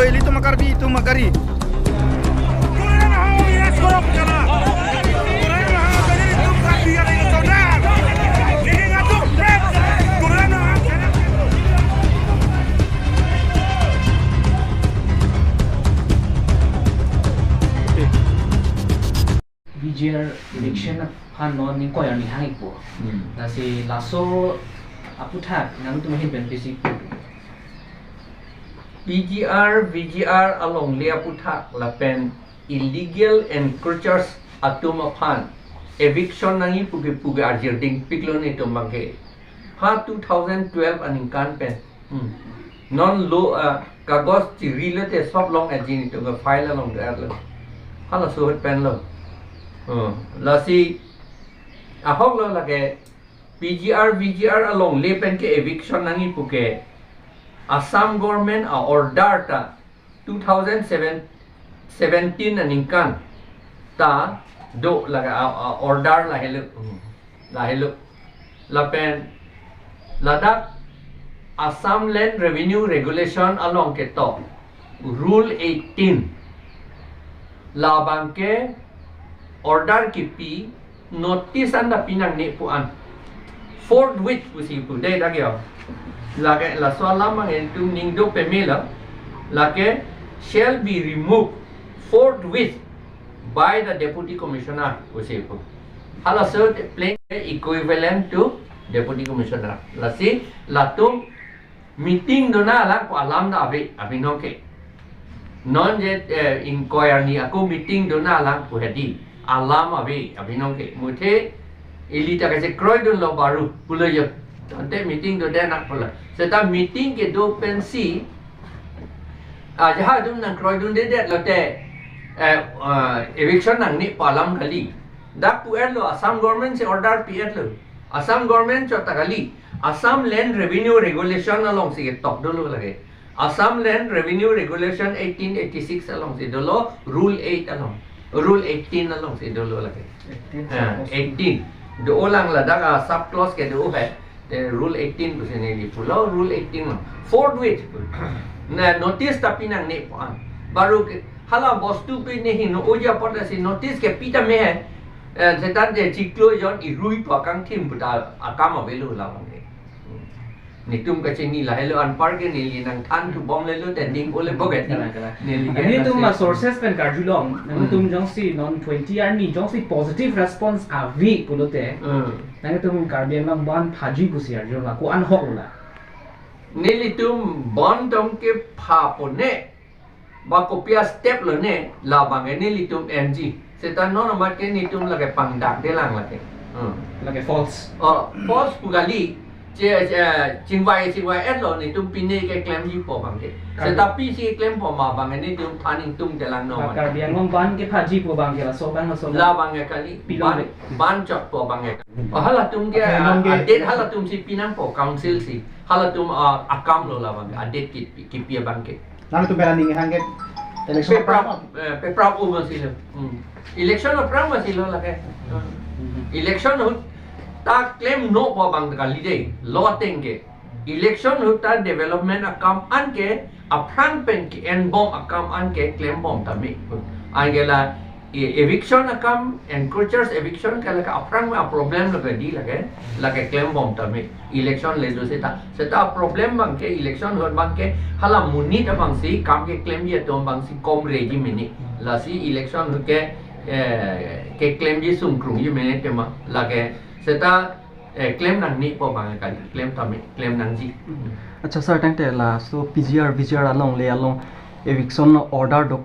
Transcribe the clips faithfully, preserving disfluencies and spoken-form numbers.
Ilitum a-Karbi, itum a-Karbi. V G R eviction aphan non ingkoi arni hang-ikpo. Hmm. Lasi laso aputhak nangtum ahin pen pisi pu. V G R, V G R alongle aputhak lapen illegal encroachers atum aphan eviction nangji puke puke arjir dingpiklo netum abangke. Ha two thousand twelve aningkan pen. Hmm. Non lo, ah, kagos chiri lote sob long-etji netum ke file along do-etlo. Halaso ahut penlo. Hmm. Lasi ahoklo lake P G R, V G R alongle pen ke eviction nangji puke Assam government a-order ta two thousand seven, seventeen aningkan ta do lake a, a-order lahelo. Hmm. Lahelo. Lapen ladak Assam Land Revenue Regulation along ketok Rule eighteen. Labangke order kipi notice anta pinangne pu an. Forthwith pusi pu dei dak yo. Lake laso alam abang etum ning do pemelo. Lake shall be removed forthwith by the Deputy Commissioner pusi pu. Halaso plain equivalent to Deputy Commissioner. Lasi latum meeting dona lang pu alam ta ave, abinong ke. Non je, eh, ingkoi arni ako meeting dona lang pu hedi alam ave, abinong ke. Muthe ili ta kachekroidunlo baru pulo yo. Tangte meeting dodet nang pulo. Seta meeting kedo pensi, ah, ajahak atum nangkroidundedet lote, eh, eh, eviction nangne pu alam kali. Dak pu-etlo, Assam government si order pi-etlo. Assam government chot ta kali. Assam Land Revenue Regulation alongsi ketok dolo lake. Assam Land Revenue Regulation eighteen eighty-six alongsi dolo, Rule eight along. Rule eighteen alongsi dolo lake. Eighteen, ah, sub-clause. Eighteen. Do-olang ladak a-sub-clause kedo hai. Te Rule eighteen pusi neli pulo, Rule eighteen lo. Forthwith. Na notice ta pinangne pu an. Baru ke, hala bostu pi ne hingno-oji apot si notice kepi tame hai. Eh, setante chiklo jon irui pu akangthim puta akam avelo labang ke. Hmm. Netum kachini lahelo anpar ke neli nangthan thubomlelo te ning ole boget. Kalang, kalang. Neli ke nangtum nasi ma sources pen karjulong. Hmm. Nangtum jongsi non twenty arni jongsi positive response ave pulote. Hmm. Nangtum Karbi Anglong bandh phaji pusi arjulong, ko-an ahok lo la? Nelitum bandh tong kepha pone, ba kopi a-step lone, labang ke nelitum enji. Seta non amat ke netum lake pangdakdelang lake. Hmm. Lake false. Oh, false pu kali. Che, che, chingvai, chingvai-etlo netum pine keklemji pu abang ke. Karbi. Seta pisi klempo ma abang ke netum than ingtungdelang non. Ba Karbi Anglong bandh kephaji pu abang ke laso abang, laso abang. Labang ke kali. Pilong bandh, le. Bandh chot pu abang ke. Oh, halatum ke, okay, ah, non ke a-date halatum si pinangpo, council si. Halatum, ah, akam lo labang ke, a-date kipi, kipi abang ke. Nangtum pen aning hang ke election pepra, aphrang, eh, pepra-o masi lo. Hmm. Election aphrang masi lo lake. Hmm. Election ahut ta klemno pu abang kali dei, lo ateng ke. Election ahut ta development akam an ke aphrang pen ke-enbom akam an ke klembom tame. Anke la e-, eviction akam, encroachers eviction ke lake aphrang me a-problem lo ke dei lake, lake klembom tame. Election le do seta. Seta problem abang ke, election ahut abang ke, hala monit abang si kam keklemji atum abang si komreji mene. Lasi election ahut ke, eh, keklemji sungkrungji mene tema. Lake seta, eh, klem nangne pu abang ke kali, klem tame, klem nangji. Accha sir, tangte laso P G R, V G R alongle along eviction order do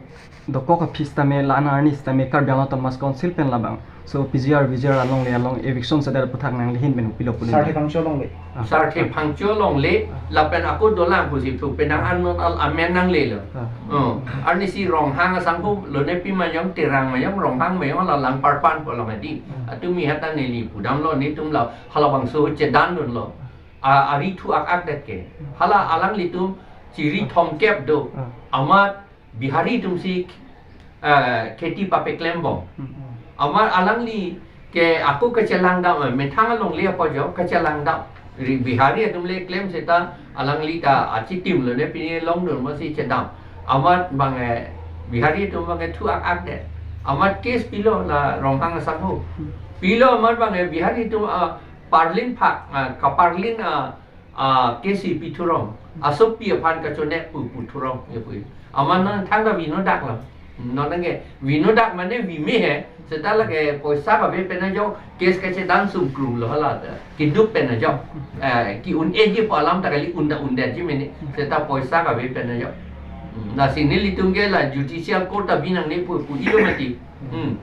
dokok aphi sitame la-an arni sitame Karbi Anglong Autonomous Council pen labang. So P G R, V G R alongle along eviction sedet aputhak nangli ahin pen kopilo pu neli. Sarthe Phangcho alongle. Ah. Sarthe Phangcho alongle, ah, lapen ako dolang pusi pu penang an non al amen nanglelo. Ah. Oh, arnisi Ronghang asangho lone pi mayong, Terang mayong, Ronghang mayong, la Langparpan pu along edi. Ah. Atumi hata neli pudamlo, netum la halabangso chedandunlo. A, ari thu ak-ak det ke. Hala alanglitum chiri thomkep do. Ah. Amat Bihari atum si, eh, kheti papeklembom. Hmm. Amat alangli ke ako kachelangdam, eh, methang alongle apo jo kachelangdam. Ri Bihari atum le klem seta alangli ta achitim lone pini longdun masi chedam. Amat bang eh, Bihari atum bang eh thu ak-ak det. Amat case pilo la Ronghang asangho. Pilo amat bang eh, Bihari atum, ah, parlin phak, ah, kaparlin, ah, ah, case pi thurong. Asopi aphan kachonep pu pu thurong ya pu. Amat non thangta vino dak lo. Non nangke vino dak mane vime he. Seta lake poisa kave pen ajok case kachedan sungkrung lo hala ta. Keduk pen ajok. Eh, ke-un-eji pu alam ta kali, un ta un detji mene. Seta poisa kave pen ajok. Hmm, lasi nelitum ke la judicial court ta bi nangne pu pu ido mati. Hmm.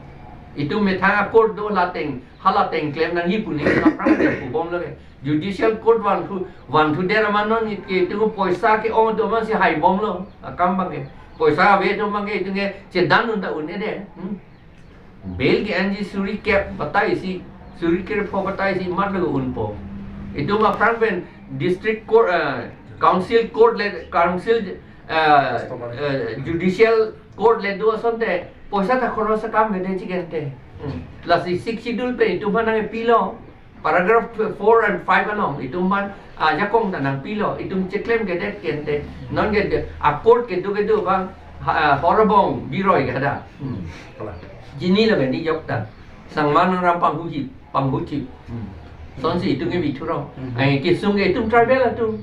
Itum methang a-court do la ateng, hala ateng klem nangji pu ne, la prang pu bom lo ke. Judicial court vanthu, vanthu der amat non ke itum poisa ke-ong atum amatsi hai bom lo. Akam bang ke. Poisa ave atum bang ke itum ke chedan un ta un-e det. Hmm. Bail ke-enji suri kep batai isi, suri krepho batai isi mat lo unpo. Itum aphrang pen district court, eh, council court le, council, eh, eh, judicial court le do asonte poisa ta khoros akam ke det chikente. Hmm. Lasi Sixth Schedule pen itum aphan nangpilo. Paragraph four and five along itum aphan ajakong ta nangpilo, itum cheklem ke det kente. Non ke de, a-court kedo kedo bang, ha, Horobong biroi ke hada. Hmm. Kalang. Chinilo ke ni jok ta. Sangma nangram panghuji, panghuji. Hmm. Sonsi itum ke bi thurong. Hmm. Ai kesung ke itum tribal atum.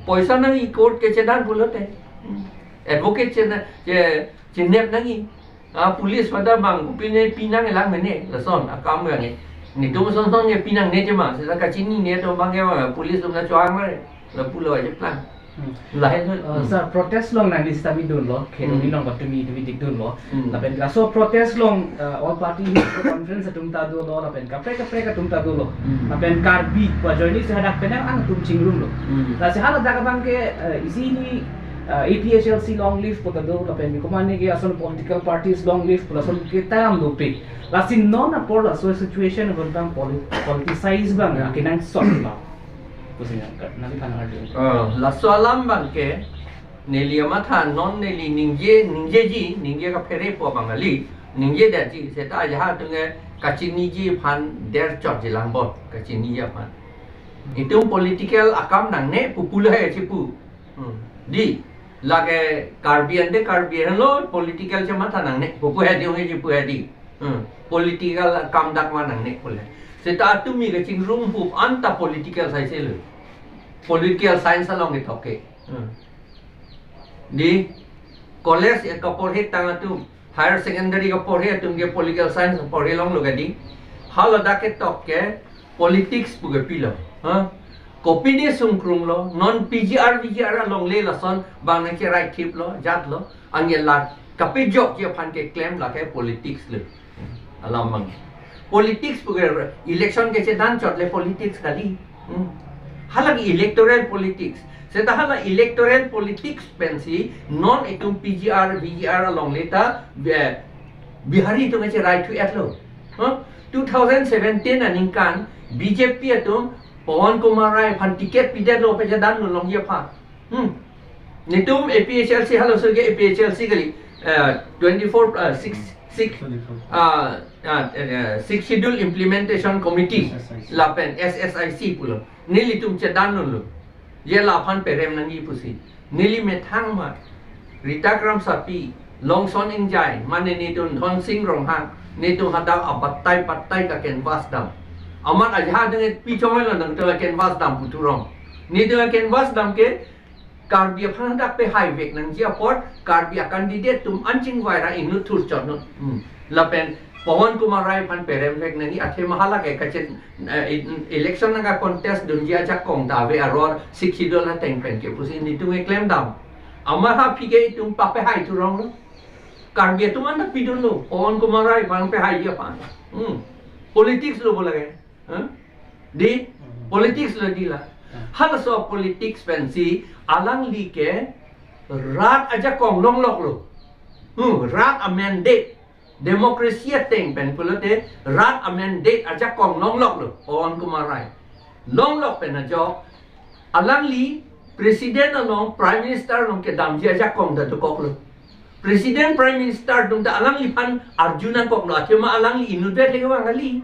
Poisa nangji court kechedan pulote. Hmm. Advocate chena, che, chenep nangji. Ah, police pada bang, kopine pinang elang mene, lason, akam yang e. Netum son son ye pinangne chema, seta kachinine atum bang ke bang, police atum na chohang mare, lapulo aja plan. Hmm. Lahai tu. Uh, hmm. Sir, protest along nangli sitame dunlo, khedoni, hmm, along patumi tumi dik dunlo. Hmm. Lapen laso protest along, uh, all party conference atum ta dolo, lapen kaprek kaprek atum ta dolo. Hmm. Lapen Karbi, pu ajoine si hadak pen nang atum chingrumlo. Hmm. Lasi haladak abang ke, uh, isi ni, uh, A P H L C long live pu ta do, lapen bi komane ke ason political parties long live pu lason ke taram dope. Lasi non apor laso situation abang poli-, politicize bang, hmm, akenangsot lo. Pusi nang kat, nangli kan arju. Oh, laso alam bang ke, neli amatha non neli ningje, ningjeji, ningje kaphere po bang kali, ningje detji, seta aja atum ke kachiniji aphan der chotji lang bot, kachiniji aphan. Itum political akam nangne pu pu lahai chipu. Hmm. Di, lake Karbi ante Karbi henlo political chematha nangne pu pu hedi, ong chipu hedi. Hmm. Political akam dak ma nangne pule. Seta atumi kachingrum hup anta political saise lo. Political science along ketoke. Hmm. Di, college ya kaporhe tang atum, higher secondary kaporhe atum ke political science porhe longlo kedi. Haladak ketok ke politics pu ke pilo. Ha? Kopine sungkrunglo, non P G R, V G R along le lason bang nangcherai thiplo, jatlo, angela kapejokji aphan keklem lake politics lo. Alam bang. Politics pu ke election kechedan chot le politics kali. Hmm. Halake electoral politics. Seta hala electoral politics pensi non itum P G R, V G R along le ta, eh, Bihari atum kacherai thu etlo. Huh? Two thousand seventeen aningkan B J P atum Pawan Kumar Rai aphan ticket pidetlo pu chedan longji aphan. Hmm. Netum A P H L C halaso ke A P H L C kali, eh, twenty-four, eh, six, six, twenty-four. Ah, ah, eh, Sixth Schedule Implementation Committee, S S I C. Lapen S S I C pulo. Nelitum chedan lo. Ye laphan perem nangji pusi. Neli methang ma. Rita Kramsapi, Longson Ingjai, mane netum Dhonsing Ronghang, netum hadak abatai batai ka canvass dam. Amat aja dengan pi chongelo nangtum canvass dam pu thurong. Netum canvass dam ke Karbi aphan hadak pehai vek nangji apot, Karbi a-candidate atum anching vaira inut thur chot nut. Hmm. Lapen Pawan Kumar Rai aphan perem vek nangji, athema halake kachet, eh, election nangka contest dunji ajakong ta ave aror Sixth Schedule ateng pen ke pusi netum keklem dam. Amat ha phi ke itum papehai thurong lo. Karbi atum anta pidunlo, Pawan Kumar Rai aphan pehaiji aphan. Hmm. Politics lo bola ke. Huh? Di, hmm, politics lo di la. Hmm. Halaso politics pensi alangli ke rat ajakong longlok lo. Hmm, rat a-mandate. Democracy ateng pen pulote rat a-mandate ajakong longlok lo, Pawan Kumar Rai. Longlok pen ajok, alangli President along, Prime Minister along kedamji ajakong ta dokok lo. President, Prime Minister atum ta alangliphan arju nangkok lo, athema alangli inut vet le kevang kali.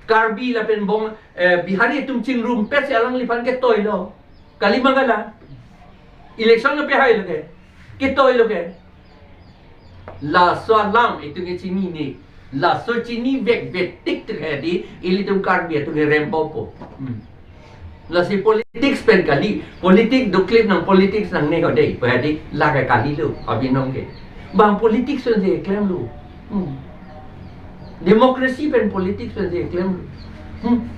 Karbi lapen Bong, eh, Bihari atum chingrum pet si alangliphan ketoi lo. Kali ma kala. Election lo pehai lo ke. Kitoi lo ke. Laso alam itum ke chinine. Laso chinivek betik tu ke di ilitum Karbi atum ke rem popo. Hmm. Lasi politics pen kali, politics doklip nang politics nangne ho dei, pu hadi lake kali lo, abinong ke. Bang politics pen si klemlo. Hmm. Democracy pen politics pen si klemlo. Hmm.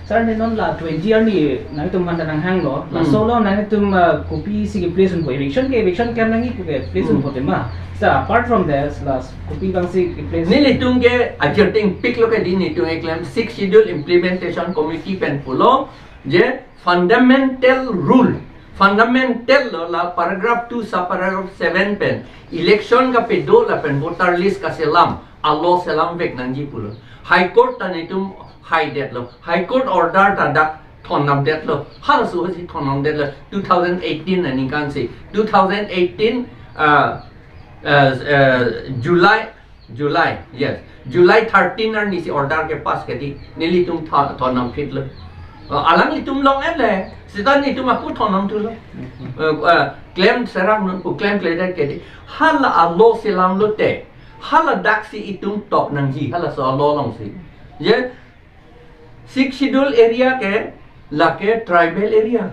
Sir, ne non la twenty arni nangtum manda nanghanglo. La Hmm. solo nangtum, uh, kopisi ke-place unpo. Eviction ke eviction klem nangji pu ke-place Hmm. unpo tema. Sir, apart from this, la kopi bangsi ke-place. Nelitum ke ajirting pik lo ke di nelitum ke klem Sixth Schedule Implementation Committee pen pulo je fundamental rule. Fundamental lo la paragraph two sub paragraph seven pen election kapedo lapen voter list kaselam, alo selamvek nangji pulo. High Court ta nelitum haidetlo. High Court order ta dak thonnamdetlo. Halaso si thonnamdetlo. Two thousand eighteen aningkan si. Two thousand eighteen, uh, uh, uh, July, July, yes. July thirteen arni si order ke-pass ke di. Nelitum tho-, thonnamphitlo. Uh, alanglitum long-et le. Seta nelitum ako thonnamthulo. Uh, uh, klem serang non, uh, klemkledet ke di. Hala alo selamlote. Hala dak si itum tok nangji, halaso alo along si. Je, Sixth Schedule area ke lake tribal area.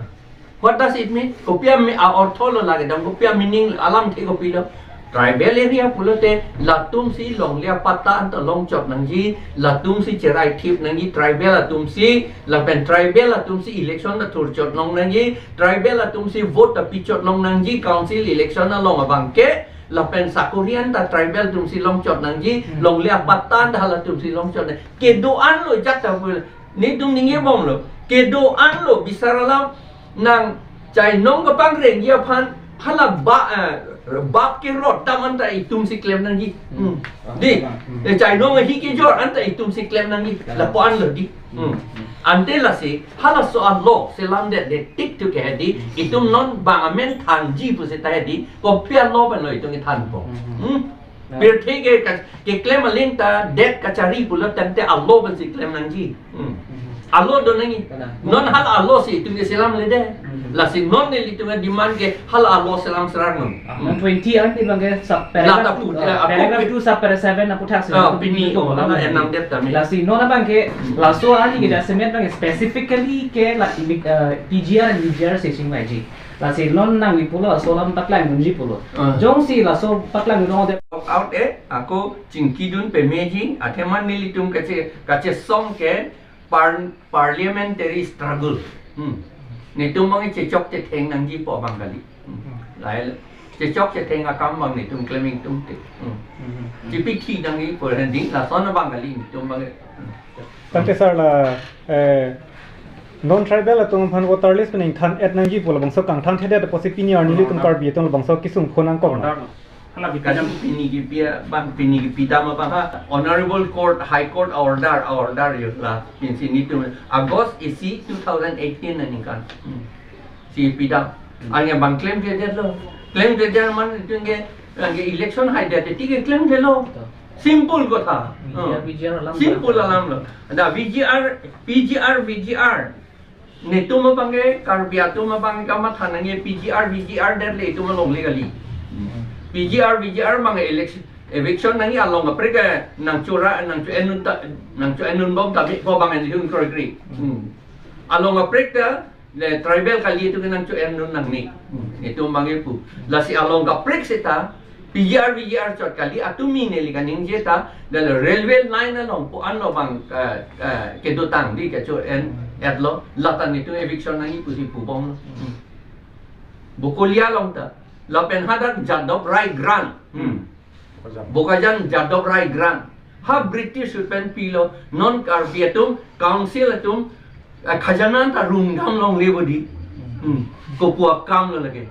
What does it mean? Kopi a-mi-, a-ortho lo lake dam, kopi a-meaning alamthe kopilo. Tribal area pulote latum si longle apatta anta longchot nangji, latum si cherai thip nangji, tribal atum si, lapen tribal atum si election ta thurchot long nangji, tribal atum si vote ta pichot long nangji, council election along abang ke, lapen sakori anta tribal atum si longchot nangji, Hmm. longle apatta anta halatum si longchot nang. Kedo-an lo jat ta pu. Nelitum ningjebomlo. Kedo-an lo bisar alam nang chainong kapangrengji aphan hala ba, eh, bap kerot dam anta itum si klem nangji. Hmm. Hmm. Di, Hmm. eh, chainong ahi kejor anta itum si klem nangji. Kalang. Lapu-an lo di. Hmm. Hmm. Ante lasi, halaso alo selamdetdet tik tu ke hedi, Hmm. itum non bang amen thanji pu seta hedi, kopi alo pen lo itum kethanpo. Hmm. Hmm? Kalang. Pirthe ke ka-, keklem aling ta det kachari pulo tangte alo pen si klem nangji. Hmm. Hmm. Alo do nangji. Kalang. Non hala alo si itum ke selamledet. Hmm. Lasi non nelitum ke demand ke hala alo selam serang non. Ah, non Hmm. twenty arni abang ke sub La paragraph ta two, pu, eh, ah, ako paragraph pi- two sub paragraph seven aphuthak si Ah, itum pini, pini oh, ko lana alam enam ni. det tami. Lasi non abang ke, Hmm. laso arni ke Hmm. jasemet abang ke specifically ke la, eh, P G R and V G R si chingvaiji. Lasi non nangli pulo laso alam paklang dunji pulo. Ah. Jongsi laso paklang dun de. Out eh, ako chingkidun pemeji, athema nelitum kache, kachesong ke par-, parliamentary struggle. Hmm. Netum abang chechok chetheng nangjipo abang kali. Hmm. Hmm. Lahelo. Chechok chetheng akam abang netum klem ingtungte. Hmm. Hmm. Chipi thi nangjipo rendi, lason abang kali netum abang. Hmm. Tangte sir la, eh, non tribal atum aphan voter list pen ingthan-et nangji pu labangso kangthanthedet apotsi pini arni Oh, nelitum na. Karbi atum labangso kesung phonangkok na. Order na. Hala bikadam. Kasi pini kipi abang, pini kipi dam abang ha, Honorable Court, High Court order, order yo la, pinsi nelitum August isi two thousand eighteen aningkan. Hmm. Si pidam. Hmm. Arni abang klemkledetlo. Klemkledet man itum ke, ke election haidet tik ke klemkledetlo. Betul. Simple kotha. V G R, Hmm. V G R alam Simple alam. Alam lo. Ada V G R, P G R, V G R. Netum abang ke, Karbi atum abang ke kamatha nangji P G R, V G R det le itum alongle kali. Hmm. P G R, V G R abang election, eviction nangji along kaprek ke nangchora, nangcho-endun ta, nangcho-endunbom ta bi ko abang en hung kroi kri. Hmm. Along kaprek ta, le tribal kali itum ke nangcho-endun nangne. Hmm. Itum abang ke pu. Lasi along kaprek seta, P G R, V G R chot kali, atumi neli kaningje ta, dala railway line along pu anlo abang, eh, eh, kedotang di kecho-en-etlo, lata netum eviction nangji pusi pubomlo. Hmm. Bokolia along ta, lapen hadak Jadhav Rai Grant. Hmm. Bokajan Jadhav Rai Grant. Ha British pen pilo, non Karbi atum, council atum, eh, khajana ta rungdam longle bo di. Hmm. Kopu akam lo lake.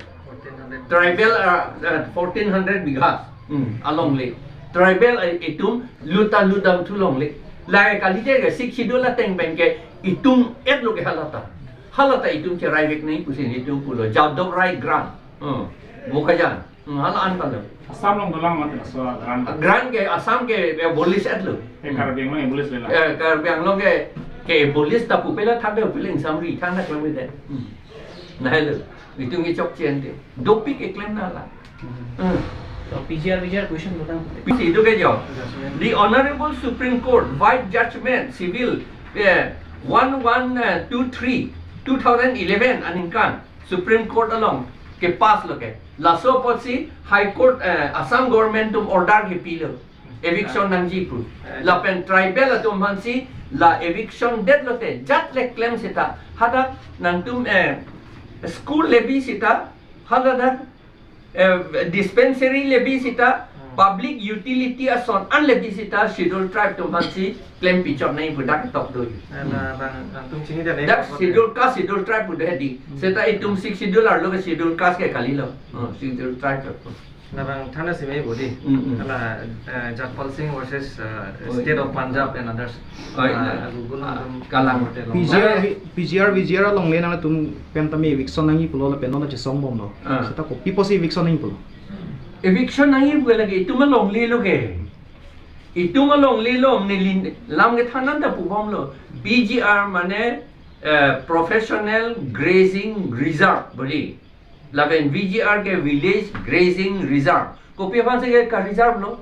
Tribal, uh, uh, fourteen hundred bighas. Hmm. Alongle. Tribal, eh, itum luta ludam thu longle. Lahei kali je ke Sixth Schedule ateng pen ke itum-etlo ke halata. Halata itum cheraivek nangji pusi netum pulo. Jadhav Rai Grant. Hmm. Bokajan. Hmm, hala-an ta lo. Assam along dolang mati laso grant. Grant ke Assam ke, ke abolish-etlo. Eh, Karbi Anglong abolish-etlo. Eh, Karbi Anglong ke, ke abolish ta pupela thangde puleng samri thangna kami de. Hmm. Lahelo. Itum kechokche ante. Dopik keklem nanglang. Hmm. So, P G R, V G R question ko tang. Pi si itu ke jo. The Honorable Supreme Court Vice Judgment Civil, eh, one one two three, two thousand eleven aningkan Supreme Court along kepass lo ke. Laso apotsi High Court, eh, Assam Government atum order kepilo. Eviction nangji pu. Eh, lapen tribal atum aphansi la eviction detlote jat le klem seta. Hadak nangtum, eh, school levy seta. Hadak, eh, dispensary levy seta. Hmm. Public utility ason an levy seta Scheduled Tribe atum aphansi klem pichot nangji pu dak tok do. Eh, na bang, nangtum chini dak ne. Dak Scheduled Caste, Scheduled Tribe pu do hedi. Hmm. Seta itum Sixth Schedule arlo ke Scheduled Caste ke kalilo. Oh, Scheduled Tribe. Labang thangnat si me bodi. Mm, mm. Hala, eh, Jagpal Singh versus, eh, oh, State of Punjab and others. Oh, ah, iya. Google ah, nangtum kalang. P G R, V-, P G R, V G R along le nangtum pen tame eviction nangji pulo lapen non chesong bomlo. Ah. Seta kopi apotsi eviction nangji pulo? Eviction nangji pu lake itum alongle lo ke. Itum alongle lo, nelin lam kethan an ta pu bomlo. P G R mane, eh, Professional Grazing Reserve bodi. Lapen V G R ke Village Grazing Reserve. Kopi aphansi ke ka-reserve lo?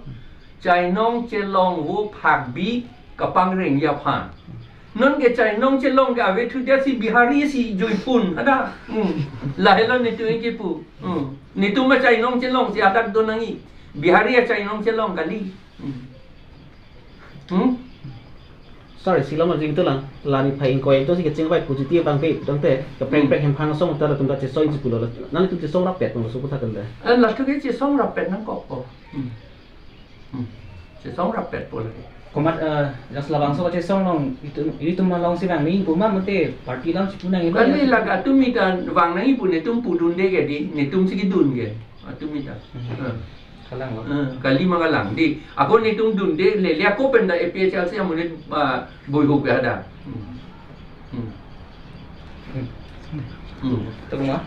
Chainong chelong vo phakbi kapangrengji aphan. Non ke chainong chelong ke ave thu dia si Bihari si juipun ada. Hmm. Lahelo netum kepu. Hmm. Netum ma chainong chelong si adak do nangji. Bihari achainong chelong kali. Hmm. Hmm? Sorry, si lam ajing tulang, la niphai ingkoi ingtong si kecheng bai puji ti bang pe, tangte, keprek prek hemphang asong ta latum ta chesongji pulo la. Nangtum chesong rapet pulo so puthak kan ta. Eh, latum ke chesong rapet nangkok ko. Hmm. Hmm. Chesong rapet pulo. Komat, eh, jas labangso kachesong along, itum, itum along si vang nangji pu ma mate party along si pu nangji. Kali laga atum mi ta vang nangji pu netum pudunde ke di, netum si kedun ke. Atum mi ta. Hmm. Eh. Kalang lo. Eh, kali ma kalang. Di, ako netum dunde, le, le ako pen ta A P H L C amonit, ah, boihuk ya ada. Hmm. Hmm. Hmm. Tunggu ma.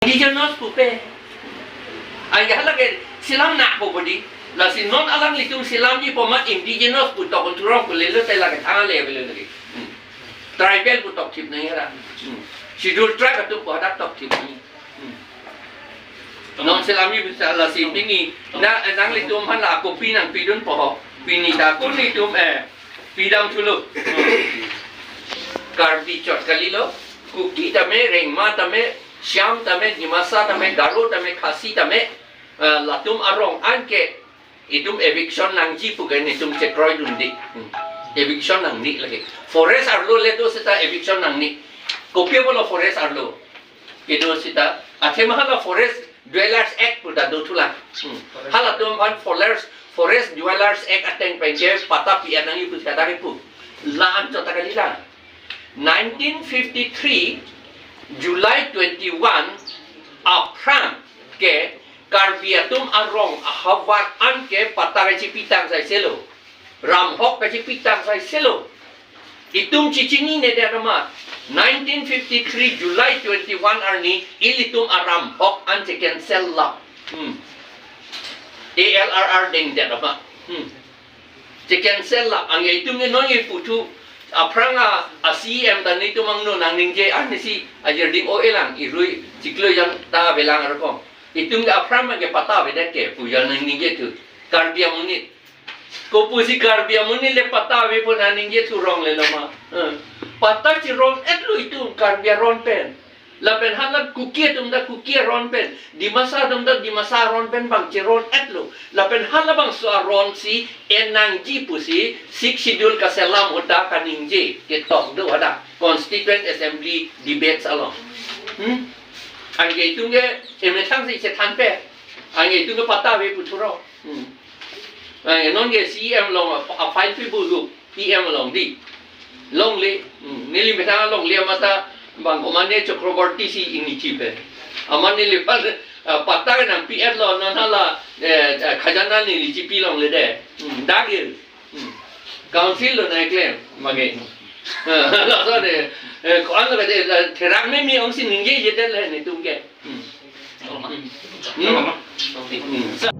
Indigenous pupe. Ai ya lagi silam na ko bodi. Lasi non alanglitum silamji pu ma indigenous pu tok turong pu lelo te lagi thang le belo lagi. Hmm. Tribal pu tok thip nangji ra. Hmm. Scheduled tribe atum pu hadak tok thip nangji. Hmm. Non silamji bisa lasi pini na nanglitum aphan la kopi nangpidun po ho. Pini ta ko netum, eh, pidam thulo. Karbi chot kalilo, Kuki tame, Rengma tame, Shyam tame, Dimasa tame, Garo tame, Khasi tame, eh, latum arong an ke itum eviction nangji pu ke netum chekroidunde. Hmm. Eviction nangne lagi. Forest arlo le do seta eviction nangne. Kopi pulo forest arlo kedo seta, athema hala Forest Dwellers Act pu ta do thulang. Hmm. Halatum aphan Forest, Forest Dwellers Act ateng pen ke patta pi-et nangji pu seta kepu. La-an chot ta kali la. Nineteen fifty-three July twenty-one aphrang ke Karbi atum arong ahavar an ke patta kachipitang saiselo. Ram hok kachipitang saiselo. Itum chichinine det amat. Nineteen fifty-three July twenty-one arni ilitum aram hok an che-cancel la. Hmm. A L R R deng det amat. Hmm. Che-cancel la. Anke itum ke non ke puthu. Aphrang a, a C E M ta netum angno nangningje arnisi ajir ding o elang irui chiklo jang ta avelang arkom. Itum ke aphrang ke patta avedet ke pu jang nangningje thu. Karbi amonit. Kopusi Karbi amonit le patta ave pu nangningje thu rong le lo ma. Eh. Patta chiron-etlo itum Karbi aron pen. Lapen hala Kuki atum ta Kuki aron pen. Dimasa atum ta Dimasa aron pen bang chiron-etlo. Lapen halabangso aron si en nangji pusi Sixth Schedule kaselam ahut ta kaningje ketok do hadak Constituent Assembly debates along. Hmm? Anke itum ke emethang si chethan pe. Anke itum ke patta ave pu thuro. Hmm. Anke non ke C E M along a, a file pi bulu, P M along di. Longle, hmm, neli methang longle amat ta bang komane Chakraborty si ingni chipe. Amat neli pan, ah, patta nangpi-etlo non hala, eh, eh, khajana neli chipi longle de. Hmm, dagir. Hmm. Council lo nangklem, mage. Laso de, eh, ko-an lo de, la, therak me mi ong si ningjejedet le netum ke. Hmm. Hmm. Hmm.